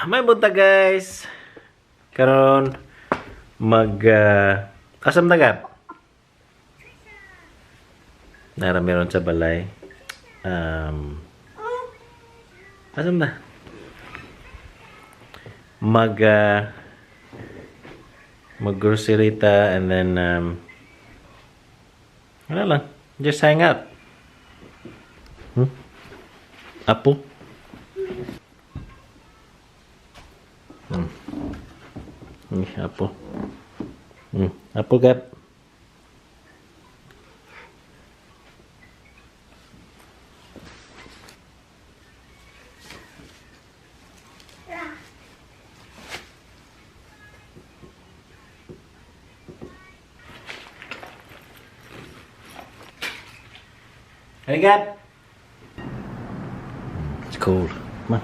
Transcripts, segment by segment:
May buntag, guys. Karon mag asam tagap. Nara meron sa balay. Asam na? Mag mag-grocery ta and then wala lang. Just hang out. Apo? Apo. Apo, Gab. Hey, Gab. It's cold. Come on.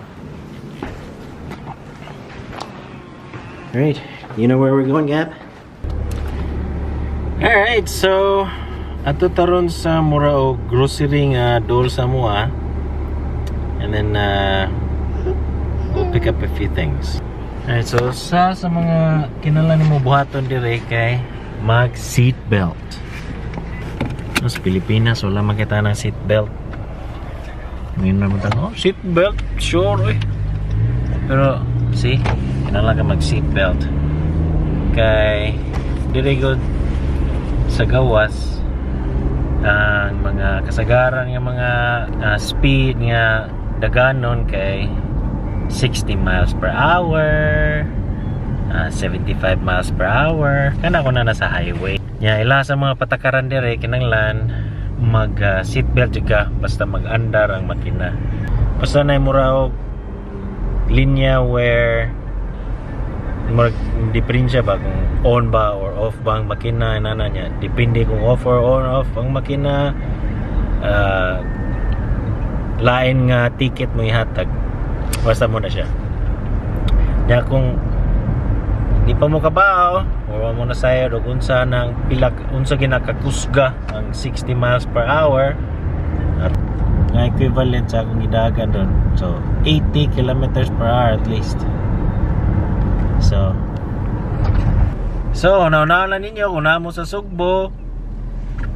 All right. You know where we're going, Gab? All right. So, ato taron sa mura og grocery nga dool sa mua. And then we'll pick up a few things. Alright, so sa mga kinahanglan nimo buhaton dire kay mag seatbelt. No, sa Pilipinas wala man kita ng seatbelt. Ngayon naman tayo, oh, seatbelt, sure eh. Pero, see, kinahanglan ka mag seatbelt. Kay dire gud sa gawas ang mga kasagaran nga mga speed nga daganon kay 60 miles per hour, 75 miles per hour kana ko na nasa highway nya. Ila sa mga patakaran dire, kinahanglan mag seatbelt jud ka basta mag-andar ang makina, basta na mura og linya where murag diferensya ba kung on ba or off ba ang makina nana niya. Depende kung off or on off ang makina, lain nga ticket mo ihatag. Basta mo na siya nya. Kung di pa mo kabaw or mo na sayad og unsa nang pila, unsa ginakakusga ang 60 miles per hour at nga equivalent sa akong gidagan doon, so 80 kilometers per hour at least. So una na ninyo kung naa mo sa Sugbo,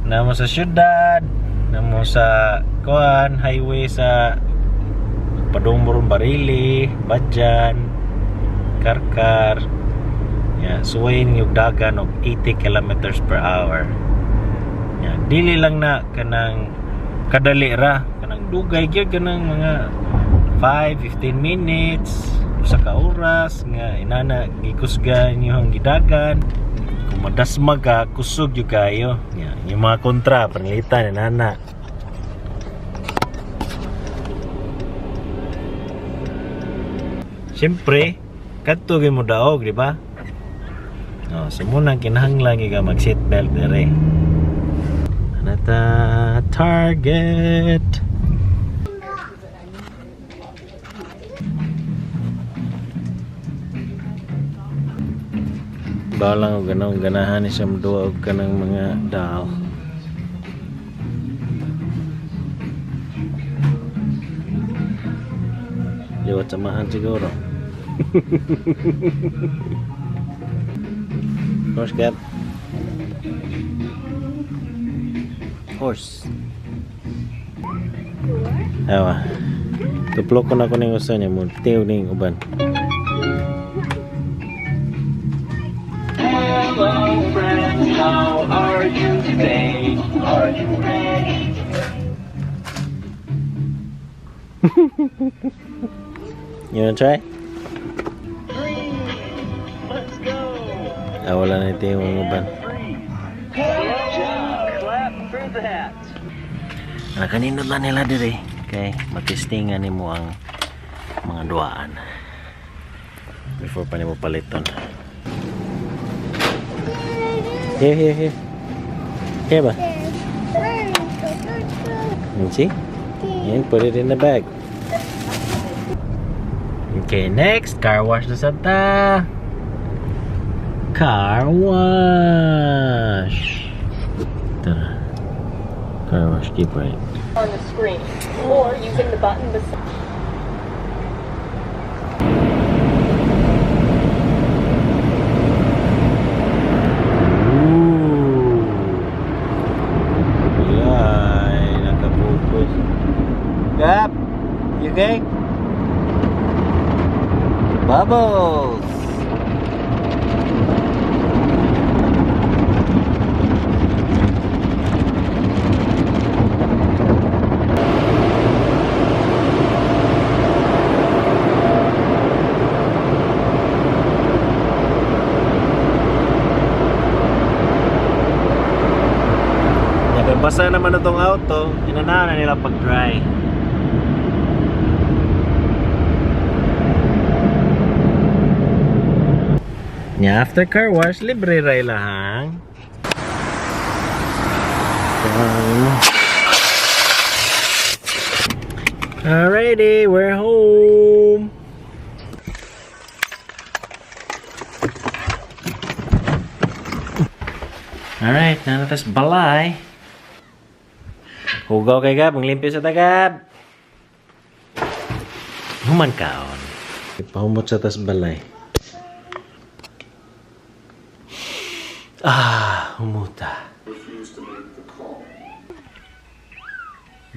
naa mo sa syudad, naa mo sa kuan highway sa padung mo ron Barili, Badjan, Karkar ya, suwayin yung dagan og 80 kilometers per hour ya. Dili lang na kanang kadali ra, kanang dugay gyud, kanang mga 5 15 minutes, usa ka oras nga inana gikusga inyong gidagan. Kung madasmag ka, kusog gyud kayo ya. Yung mga kontra panglitan inana. Siyempre, kadto gyud mo daog, di ba? Oh, so muna kinahanglan gyud ka mag seatbelt dire. Anata Target. Balang og ganong ganahan ni siya moduwa og kanang mga doll. Liwat samahan siguro. Horse, Gab. Horse. Awa. Tuplok ko na ko ning usa niya mo. Tiyo ning uban. Hello friends, how are you today? Are you ready? You wanna try? Three. Let's go. Ah, wala na ito yung uban. Freeze. Good job. Clap for that. Ah, kanindot lang nila dire kay matistingan nimo ang mga duaan before pa nimo paliton. Here, here, here. Here ba? You see? Yan, put it in the bag. Okay, next, car wash na sa ta. Car wash. Tara. Car wash, keep right. On the screen or using the button beside. Okay? Bubbles! Basa naman na tong auto, inanahan na nila pag-dry. Nya after car wash, libre ra ilahang. Alrighty, we're home. Alright, na natas balay. Hugaw kay Gab, maglimpyo sa tagab. Human kaon. Pahumot sa tas balay. Ah, humuta.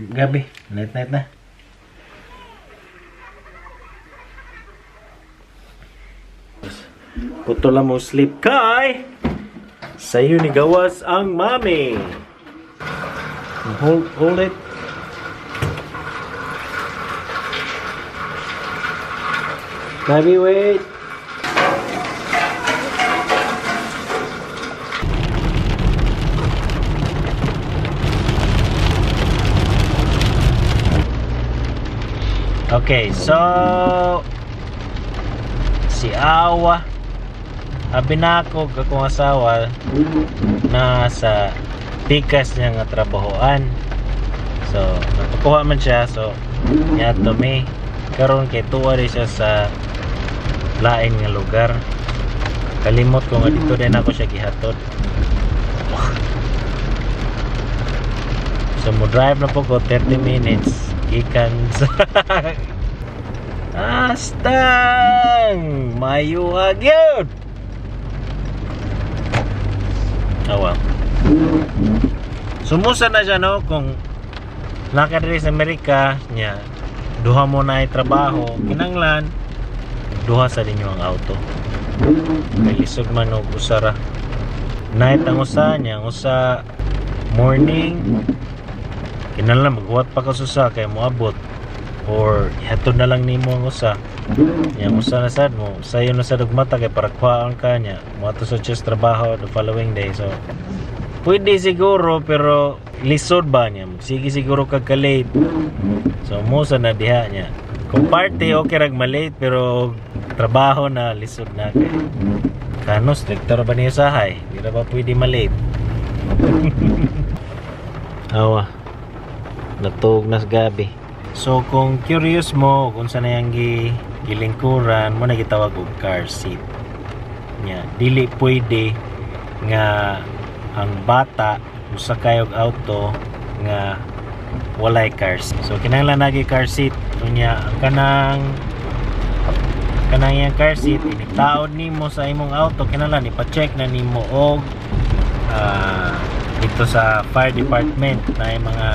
Gabi, night night na. Puto lang mo sleep kay. Sa'yo ni gawas ang mami. Hold, hold it. Gabi, wait. Okay, so si Awa, abi na ako akong asawa na sa tikas niya nga trabahoan. So, napakuha man siya. So, niadto mi. Karon kay tuwa rin siya sa lain nga lugar. Kalimot ko nga dito din ako siya gihatod. So, mo drive na po ko 30 minutes gikan sa Astang! Mayuhag yun! Oh well. Sumusa na siya, no? Kung naka diri sa Amerika niya, duha mo na ay trabaho, kinanglan duha sa ninyo ang auto. Kay lisod man og usa ra. Night ang usa niya, ang usa morning. Kinahanglan maghuwat pa ka sa usa kay moabot or ihatod na lang nimo ang usa. Nya ang usa na sad mo, sayo na sad og mata kay para kuhaan ka niya. Moadto sa chess trabaho the following day. So pwede siguro pero lisod ba niya? Sige siguro ka ka-late. So mo sa na diha niya. Kung party okay rag malate pero trabaho na lisod na kay kano stricto ra ba niya sahay? Di ra ba pwede malate? Awa. Natuog na sa gabi. So kung curious mo kung saan na yang gilingkuran mo na gitawag og car seat. Nya dili pwede nga ang bata mosakay og auto nga walay car seat. So kinahanglan nagi car seat. Unya ang kanang iyang car seat initaod nimo sa imong auto, kinahanglan ipa-check na nimo og dito sa fire department na yung mga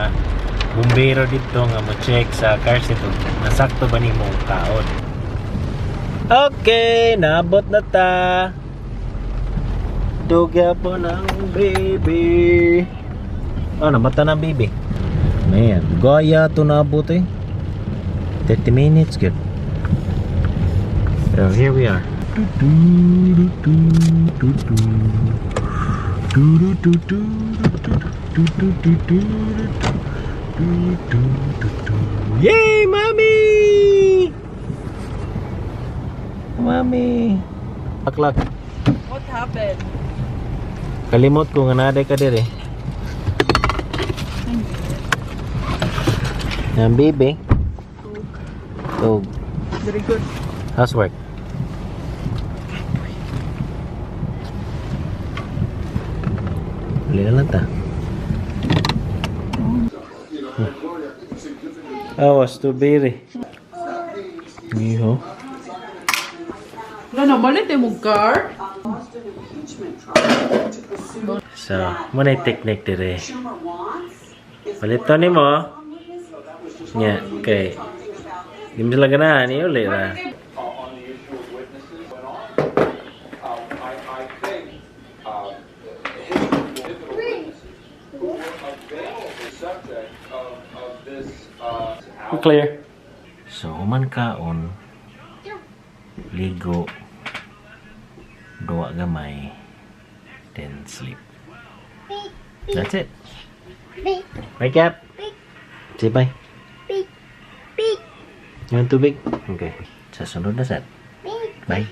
bumbero dito nga mo check sa car seat og nasakto ba nimo ang taod. Okay, naabot na ta. Dugya po ng baby. Oh, namata na baby. Man, gaya to naabot eh. 30 minutes, good. So here we are. Yay, mommy! Mommy! Aklak. What happened? Kalimot ko nga naday ka dire. Yan, baby. So, Very good. housework. Uli na lang ta. Oh, strawberry. Iho. Wala na, malit eh mong car. So, mo na yung technique dire. Palito ni mo. Nya, kay Di mo sila ganahan, iuli ra. On the issue of witnesses went on. I think his pivotal witnesses who were available subject of this We're clear. So, human kaon, ligo, duwa gamay, then sleep. That's it. Wake up. Say bye. You want tubig? Okay. Sa sunod na sad. Bye.